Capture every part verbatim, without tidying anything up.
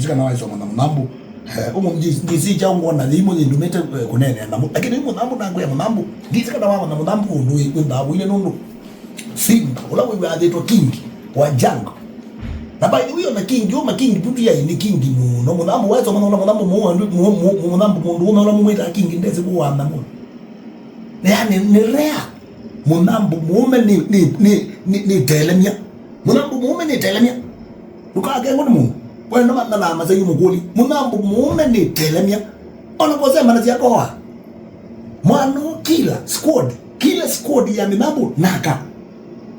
Kana waisoma na Mũthambũ. Eh, ũmũ ngisi kya ngona thimo yindumite, eh, kunene na mu-, lakini Mũthambũ nakwĩa Mũthambũ. Ngisi kana wama na Mũthambũ ũndũ wĩ, wĩ ndawa ile nũndũ. Simba, ũla wĩw'athĩtwe king wa jungle. Na by the way, ona king, ũma king, putu ya ni king mũno. Mũthambũ waisoma na Mũthambũ mũndũ, mu-, mu-, mu-, Mũthambũ mũndũ ũme ũla mũmwĩtaa king ndesi kũwanda mũno. Yani, ni rare. Mũthambũ mũũme nĩ, nĩ, nĩ, nĩ, nĩ telemya. Mũthambũ mũũme nĩ telemya. Ndũkakengwe nĩ mũndũ. Wenda mathalaa masai mũkũli. Mũthambũ mũũme nĩ telemya. Ona kosema na syako wa. Mwana kila squad, kila squad ya mĩthambũ naka.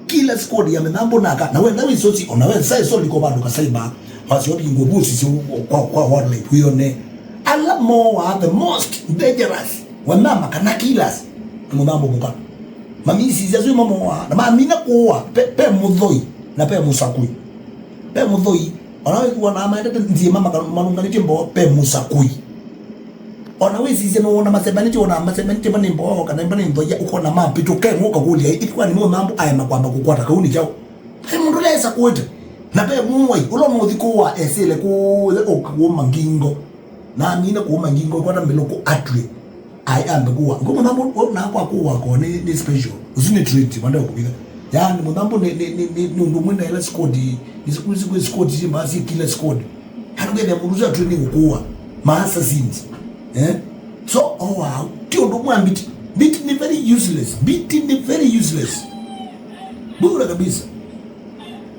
Kila squad ya mĩthambũ naka. Na wenda wĩsosi, ona we sai soli kwa bandu kasaiba. Wasio bingo busi si kwa, kwa wildlife, wĩone. Ala moa the most dangerous. Wanyama kana killers, nĩ mũthambũ mũka. Mamisi isu mamoa, na mamina kũũa, pe, pe mũthoi, na pe mũsakũi. Pe mũthoi, ona wĩw'anaa maendete nzĩma maka-, malũnganĩtye mboo, pe mũsakũi. Ona wĩsisye nũwona masembanĩtye, ona masembanĩtye mba nĩ mboo, kana mba nĩ nthoia, ũkona mapĩtũka, ĩmwe ũkakũlya, ĩthĩwa nĩ mũthambũ aema kwamba kũkwata kauni kyaũ? Pe mũndũ ũla esakũĩte, na pe mũwai, ũla ũnũthi kũũa esĩle kũũya ũkakũma ngingo. Na amina kũũma ngingo, kwata mbĩlũkũ atw'e. Ai ambe kũũa. Ngũ mũthambũ, we nakwa kũũa ko nĩ, nĩ special. Ũsu nĩ trait, wanda kũvitha. Yani, mũthambũ nĩ, nĩ, nĩ, nĩ, nĩ ũndũ ũmwe na ĩla squad, nĩ siku, siku, squad, si mbaa, si kila squad. Yani, ngetha mũndũ ũsu atw'e nĩ gũkũũa. Ma assassins. Eh? So, oh wow. Ti ũndũ ũmwe mbiti. Mbiti nĩ very useless. Mbiti nĩ very useless. Bure kabisa.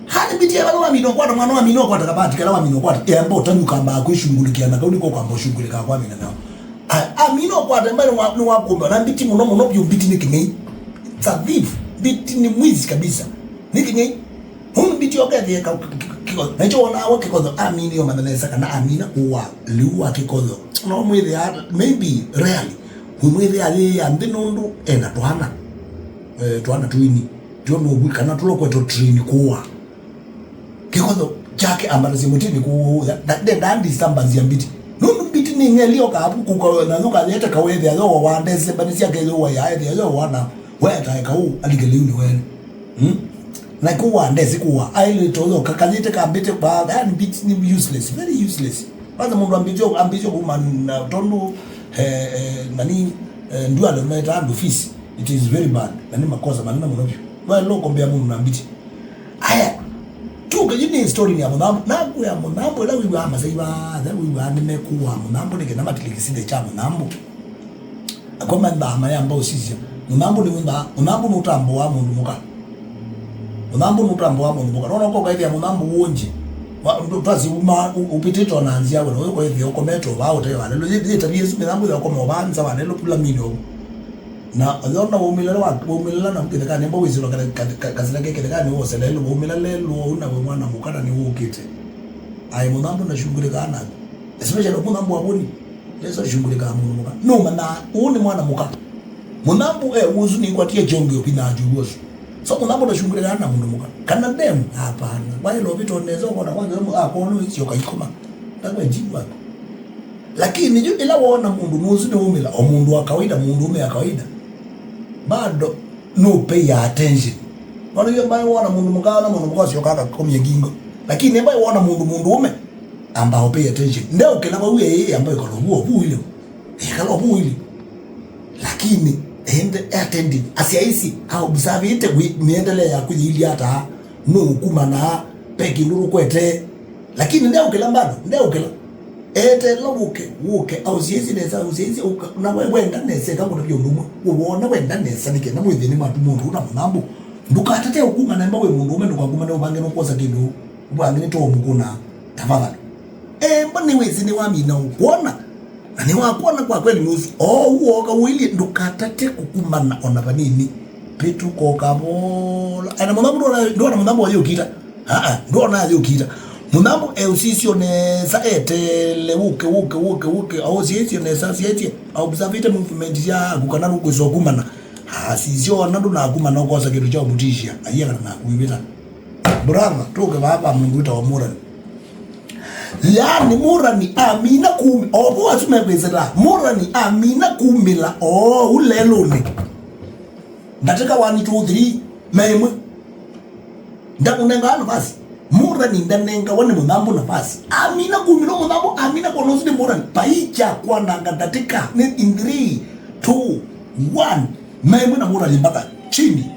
Hani mbiti ya vala wamina ũkwata, mwana wamina ũkwata kabati, kala wamina ũkwata. Emba ũtanu kamba kwĩshungulikia na kau niko kwamba ũshungulika kwa mina nao. A-, amina ũkwata, emba nĩ wa, nĩ wa kũmba. Na mbiti mũno mũno biũ, mbiti nĩ kĩng'ei. It's a thief. Mbiti nĩ mwizi kabisa. Nĩ kĩng'ei. Hunu mbiti okethie ka, ka, ka, kiko. Na icho wona awa kikozo, amini yo mananesa kana amina kũũa liu wa kikozo. No mwĩthĩa, maybe, rarely. Mwĩthĩa yĩ ya nthĩ nũndũ ena twana. Eh, twana twini. Tyo nũvw'ĩ kana tũla ũkwetwa train kũũa. Kĩkotho kyake ambatasya mũtĩnĩ kũũya, na ndendaa disturbance ya mbiti. Nũndũ mbiti nĩ ng'eli okaa vu kũka na yũka yete kawethĩa yo wa ndese mbani syake yo wa ya ethĩa yo wana wetae kaũ alike lĩu nĩ wene. Hmm? Na kũũa ndesi kũũa, ailĩte ũyo kakanyĩte ka mbiti kwa, yani mbiti nĩ useless, very useless. Kwanza mũndũ ambĩtio, ambĩtio kuma na tondũ, eh, eh, nani, eh, nduale unaita andũ fisi. It is very bad. Na nĩ makosa manene mũno vyũ. Waĩle ũkombea mũndũ na mbiti. Aya. Tuke yu nĩ story ya mũthambũ. Naku ya mũthambũ, ĩla wĩw'aa masai va, ĩla wĩw'aa nĩmekũũa mũthambũ, nĩ kenda matilikisithe kya mũthambũ. Ako manthaa mayamba ũsisya. Mũthambũ nĩ wĩthaa, mũthambũ nũtambũaa mũndũ mũka. Mũthambũ nũtambũaa mũndũ mũka. Nona ũko kaĩthĩa mũthambũ wũnji. Wa, ndũ-, twasi uma, ũ-, ũpĩtĩte ona nzĩa wena, ũyũ kaĩthĩa ũkomete ũvaa ũtee walelo. Yĩ, yĩ tabia ĩsu mĩthambũ ya ũkoma ũvaa nza walelo pula mini ũu. Na yona waumĩlĩla wa, waumĩlĩla na kĩthekanĩ, mbo wĩsĩlwa kale, ka, ka, kasila ke kĩthekanĩ wose lelo, waumĩla lelo, ũu nawe mwana mũka na nĩ wũkĩte. Ai mũthambũ na shughulikaa naku. Especially mũthambũ wa voni. Yesu ashughulikaa mũndũ mũka. Nũmanyaa, ũũ nĩ mwana mũka. Mũthambũ e ũsu nĩkwatie kyonge ũpinaa juu ũsu. So mũthambũ ndashughulikaa na mũndũ mũka. Kana dem, hapana. Waĩle ũvĩtwa nesa ũkona kwanza we mu-, akono isio kaikoma. Ndakwe jibu wako. Lakini yu ĩla wona mũndũ mũsu nĩumĩla, o mũndũ wa kawaida, mũndũ ũme ya kawaida. Bado no pay attention. Wala yo mbaye wona mũndũ mũka na mũndũ mũka ũsio kaka komie ngingo. Lakini mbaye wona mũndũ mũndũ ũme, amba pay attention. Ndeũkĩla vau ĩĩ, amba ĩkala vu, vu ile. Ĩkala vu ile. Lakini ende attentive. Asyaisi, a observe ite wi, mĩendelee yaku yĩilyĩ ata, nũũkumana, pe kĩndũ ũkwete. Lakini ndeũkĩla bado, ndeũkĩla. Eteela wũke, wũke, ausyaisi nesa, ausyaisi ũka, na we wenda nesa, eka kũtavya ũndũ ũmwe. Wona wenda nesa, nĩ kenda mwĩthĩni matu mũndũ ũna mũthambũ. Ndũkatate ũkumana mba wĩ mũndũ ũme, ndũkakumane ũvange nũkwosa kĩndũ. Ũvange nĩ too mũkũna. Tafadhali. Emba nĩwĩsĩ nĩwamina ũkwona. Na nĩwakwona kwa kweli nũsu. O ũu woka ũilyĩ ndũkatate kũkumana ona vanini. Pĩtũka o kavola. Ena mũthambũ ndwona, ndwona mũthambũ wayũkita. Aa, ndwona ayũkita. Mũthambũ eũsisyo nesa etele, ũke, ũke, ũke, ũke. Aũsyaisye nesa, asyaisye. Aobservĩte movement yaku kana nũkwĩsa ũkumana. Asisyo ona ndũnakumana ũkosa kĩndũ kya ũmũtishia. Aiya kana nakuivĩta. Brother, tũke vaa va mũndũ wĩtawa Mũrani. Yaani, Mũrani amina kumi-, o vo asu mekwĩsĩla, Mũrani amina kumĩla oou lelũnĩ. Ndatĩka one, two, three, me ĩmwe. Ndamũnengaa nafasi. Morani ndanengawa nĩ Mũthambũ nafasi. Amina kumĩlwa Mũthambũ, amina kwonosi nĩ Morani. Paikya kwananga ndatĩka nĩ in three, two, one. Maimwe na Morani mpaka chini.